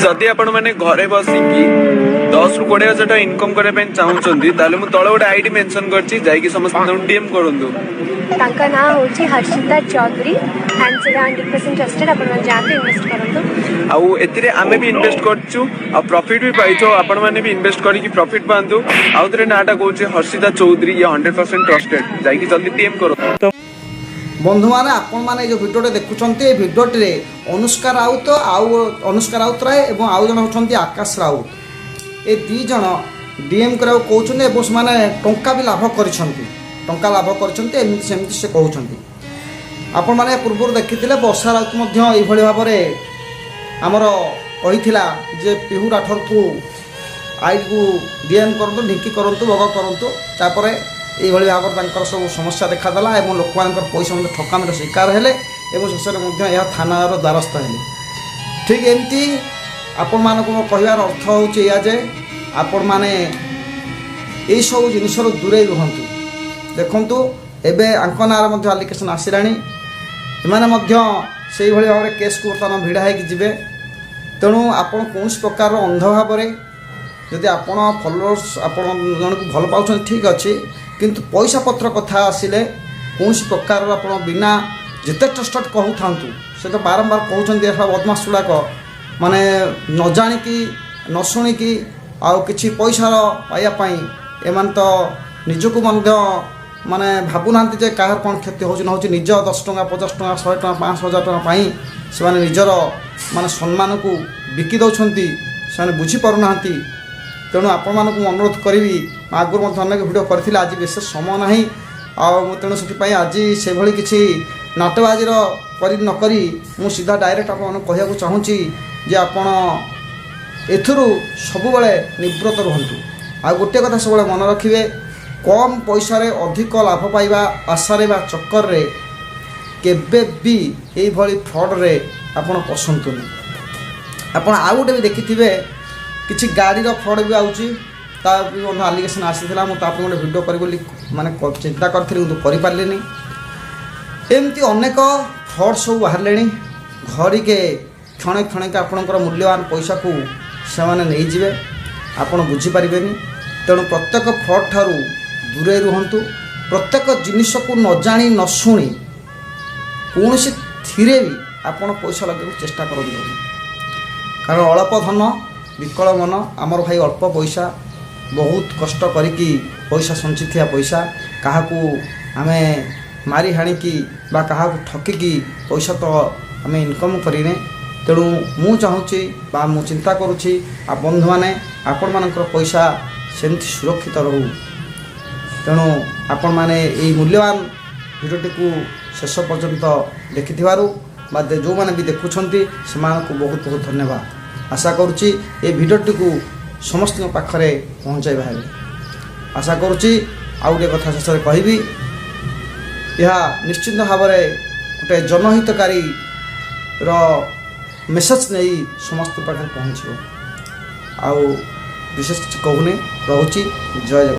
ଯଦି ଆପଣମାନେ ଘରେ ବସିକି 10ରୁ 20 ହଜାର ଟଙ୍କା ଇନକମ୍ କରିବା ପାଇଁ ଚାହୁଁଛନ୍ତି, ତାହେଲେ ମୁଁ ତଳେ ଗୋଟେ ଆଇଡି ମେନସନ କରିଛି, ଯାଇକି ସମସ୍ତେ ତାଙ୍କୁ ଡିଏମ୍ କରନ୍ତୁ। ତାଙ୍କ ନାଁ ହେଉଛି ହର୍ଷିତା ଚୌଧୁରୀ ଆଣ୍ଡ ସେଇଟା 100% ଟ୍ରଷ୍ଟେଡ୍। ଆପଣମାନେ ଯାଆନ୍ତୁ, ଇନଭେଷ୍ଟ କରନ୍ତୁ। ଆଉ ଏଥିରେ ଆମେ ବି ଇନଭେଷ୍ଟ କରିଛୁ ଆଉ ପ୍ରଫିଟ୍ ବି ପାଇଛୁ। ଆଉ ଆପଣମାନେ ବି ଇନଭେଷ୍ଟ କରିକି ପ୍ରଫିଟ୍ ପାଆନ୍ତୁ। ଆଉ ଥରେ ନାଁଟା କହୁଛି, ହର୍ଷିତା ଚୌଧୁରୀ। ଇଏ 100% ଟ୍ରଷ୍ଟେଡ୍। ଯାଇକି ଜଲ୍ଦି ଡିଏମ୍ କରନ୍ତୁ। ବନ୍ଧୁମାନେ, ଆପଣମାନେ ଏଇ ଯେଉଁ ଭିଡ଼ିଓଟି ଦେଖୁଛନ୍ତି, ଏ ଭିଡ଼ିଓଟିରେ ଅନୁଷ୍କା ରାଉତ ଆଉ ଅନୁଷ୍କା ରାଉତରାୟ ଏବଂ ଆଉ ଜଣେ ହେଉଛନ୍ତି ଆକାଶ ରାଉତ। ଏ ଦୁଇ ଜଣ ଡିଏମ୍ କରିବାକୁ କହୁଛନ୍ତି ଏବଂ ସେମାନେ ଟଙ୍କା ବି ଲାଭ କରିଛନ୍ତି, ଟଙ୍କା ଲାଭ କରିଛନ୍ତି, ଏମିତି ସେମିତି ସେ କହୁଛନ୍ତି। ଆପଣମାନେ ପୂର୍ବରୁ ଦେଖିଥିଲେ, ବର୍ଷା ରାଉତ ମଧ୍ୟ ଏଇଭଳି ଭାବରେ ଆମର କହିଥିଲା ଯେ ପିହୁ ରାଠୋରକୁ ଆଇକୁ ଡିଏମ୍ କରନ୍ତୁ, ଢିଙ୍କି କରନ୍ତୁ, ବଗ କରନ୍ତୁ। ତାପରେ ଏଇଭଳି ଭାବରେ ତାଙ୍କର ସବୁ ସମସ୍ୟା ଦେଖାଦେଲା ଏବଂ ଲୋକମାନଙ୍କର ପଇସା ମଧ୍ୟ ଠକାମିର ଶିକାର ହେଲେ ଏବଂ ଶେଷରେ ମଧ୍ୟ ଏହା ଥାନାର ଦ୍ୱାରସ୍ଥ ହେଲେ। ଠିକ୍ ଏମିତି ଆପଣମାନଙ୍କୁ ମୋ କହିବାର ଅର୍ଥ ହେଉଛି ଏଇଆ ଯେ ଆପଣମାନେ ଏଇସବୁ ଜିନିଷରୁ ଦୂରେଇ ରୁହନ୍ତୁ। ଦେଖନ୍ତୁ, ଏବେ ଆଙ୍କ ନାଁରେ ମଧ୍ୟ ଆଲିଗେସନ୍ ଆସିଲାଣି। ଏମାନେ ମଧ୍ୟ ସେଇଭଳି ଭାବରେ କେସ୍କୁ ବର୍ତ୍ତମାନ ଭିଡ଼ା ହେଇକି ଯିବେ। ତେଣୁ ଆପଣ କୌଣସି ପ୍ରକାରର ଅନ୍ଧ ଭାବରେ ଯଦି ଆପଣ ଫଲୋଅର୍ସ, ଆପଣ ଜଣକୁ ଭଲ ପାଉଛନ୍ତି, ଠିକ୍ ଅଛି, କିନ୍ତୁ ପଇସା ପତ୍ର କଥା ଆସିଲେ କୌଣସି ପ୍ରକାରର ଆପଣ ବିନା ଯେତେ ଟ୍ରଷ୍ଟେଡ଼ କହୁଥାନ୍ତୁ, ସେ ତ ବାରମ୍ବାର କହୁଛନ୍ତି, ଏହା ବଦମାସ ଗୁଡ଼ାକ ମାନେ ନ ଜାଣିକି, ନ ଶୁଣିକି ଆଉ କିଛି ପଇସାର ପାଇବା ପାଇଁ ଏମାନେ ତ ନିଜକୁ ମଧ୍ୟ ମାନେ ଭାବୁନାହାନ୍ତି ଯେ କାହାର କ'ଣ କ୍ଷତି ହେଉଛି ନ ହେଉଛି। ନିଜ 10 ଟଙ୍କା, 50 ଟଙ୍କା, 100 ଟଙ୍କା, 500, 1000 ଟଙ୍କା ପାଇଁ ସେମାନେ ନିଜର ମାନେ ସମ୍ମାନକୁ ବିକି ଦେଉଛନ୍ତି। ସେମାନେ ବୁଝିପାରୁନାହାନ୍ତି। ତେଣୁ ଆପଣମାନଙ୍କୁ ମୁଁ ଅନୁରୋଧ କରିବି, ମୁଁ ଆଗରୁ ମଧ୍ୟ ଅନେକ ଭିଡ଼ିଓ କରିଥିଲି, ଆଜି ବିଶେଷ ସମୟ ନାହିଁ। ଆଉ ମୁଁ ତେଣୁ ସେଥିପାଇଁ ଆଜି ସେଭଳି କିଛି ନାଟବାଜିର କରି ନ କରି ମୁଁ ସିଧା ଡାଇରେକ୍ଟ ଆପଣମାନଙ୍କୁ କହିବାକୁ ଚାହୁଁଛି ଯେ ଆପଣ ଏଥିରୁ ସବୁବେଳେ ନିବୃତ୍ତ ରୁହନ୍ତୁ। ଆଉ ଗୋଟିଏ କଥା ସବୁବେଳେ ମନେ ରଖିବେ, କମ୍ ପଇସାରେ ଅଧିକ ଲାଭ ପାଇବା ଆଶାରେ ବା ଚକ୍କରରେ କେବେ ବି ଏଇଭଳି ଫ୍ରଡ଼ରେ ଆପଣ ପଶନ୍ତୁନି। ଆପଣ ଆଉ ଗୋଟେ ବି ଦେଖିଥିବେ, କିଛି ଗାଡ଼ିର ଫ୍ରଡ଼ ବି ଆଉଛି, ତା ବି ମଧ୍ୟ ଆଲିଗେସନ୍ ଆସିଥିଲା। ମୁଁ ତା ପାଇଁ ଗୋଟେ ଭିଡ଼ିଓ କରିବି ବୋଲି ମାନେ ଚିନ୍ତା କରିଥିଲି, କିନ୍ତୁ କରିପାରିଲିନି। ଏମିତି ଅନେକ ଫ୍ରଡ଼ ସବୁ ବାହାରିଲେଣି। ଘଡ଼ିକେ କ୍ଷଣେ କ୍ଷଣେକେ ଆପଣଙ୍କର ମୂଲ୍ୟବାନ ପଇସାକୁ ସେମାନେ ନେଇଯିବେ, ଆପଣ ବୁଝିପାରିବେନି। ତେଣୁ ପ୍ରତ୍ୟେକ ଫ୍ରଡ଼ ଠାରୁ ଦୂରେଇ ରୁହନ୍ତୁ। ପ୍ରତ୍ୟେକ ଜିନିଷକୁ ନ ଜାଣି ନ ଶୁଣି କୌଣସି ଥିରେ ବି ଆପଣ ପଇସା ଲଗାଇବାକୁ ଚେଷ୍ଟା କରନ୍ତୁନି। କାରଣ ଅଳ୍ପ ଧନ ବିକଳ ମନ। ଆମର ଭାଇ ଅଳ୍ପ ପଇସା, ବହୁତ କଷ୍ଟ କରିକି ପଇସା ସଞ୍ଚିଥିବା ପଇସା, କାହାକୁ ଆମେ ମାରି ହାଣିକି ବା କାହାକୁ ଠକିକି ପଇସା ତ ଆମେ ଇନକମ୍ କରିନେ। ତେଣୁ ମୁଁ ଚାହୁଁଛି ବା ମୁଁ ଚିନ୍ତା କରୁଛି, ଆଉ ବନ୍ଧୁମାନେ, ଆପଣମାନଙ୍କର ପଇସା ସେମିତି ସୁରକ୍ଷିତ ରହୁ। ତେଣୁ ଆପଣମାନେ ଏଇ ମୂଲ୍ୟବାନ ଭିଡ଼ିଓଟିକୁ ଶେଷ ପର୍ଯ୍ୟନ୍ତ ଦେଖିଥିବାରୁ ବା ଯେଉଁମାନେ ବି ଦେଖୁଛନ୍ତି, ସେମାନଙ୍କୁ ବହୁତ ବହୁତ ଧନ୍ୟବାଦ। ଆଶା କରୁଛି ଏ ଭିଡ଼ିଓଟିକୁ ସମସ୍ତଙ୍କ ପାଖରେ ପହଞ୍ଚାଇବା ହେବେ। ଆଶା କରୁଛି, ଆଉ ଗୋଟିଏ କଥା ଶେଷରେ କହିବି, ଏହା ନିଶ୍ଚିନ୍ତ ଭାବରେ ଗୋଟେ ଜନହିତକାରୀର ମେସେଜ୍ ନେଇ ସମସ୍ତଙ୍କ ପାଖରେ ପହଞ୍ଚିବ। ଆଉ ବିଶେଷ କିଛି କହୁନି, ରହୁଛି। ଜୟ ଜଗନ୍ନାଥ।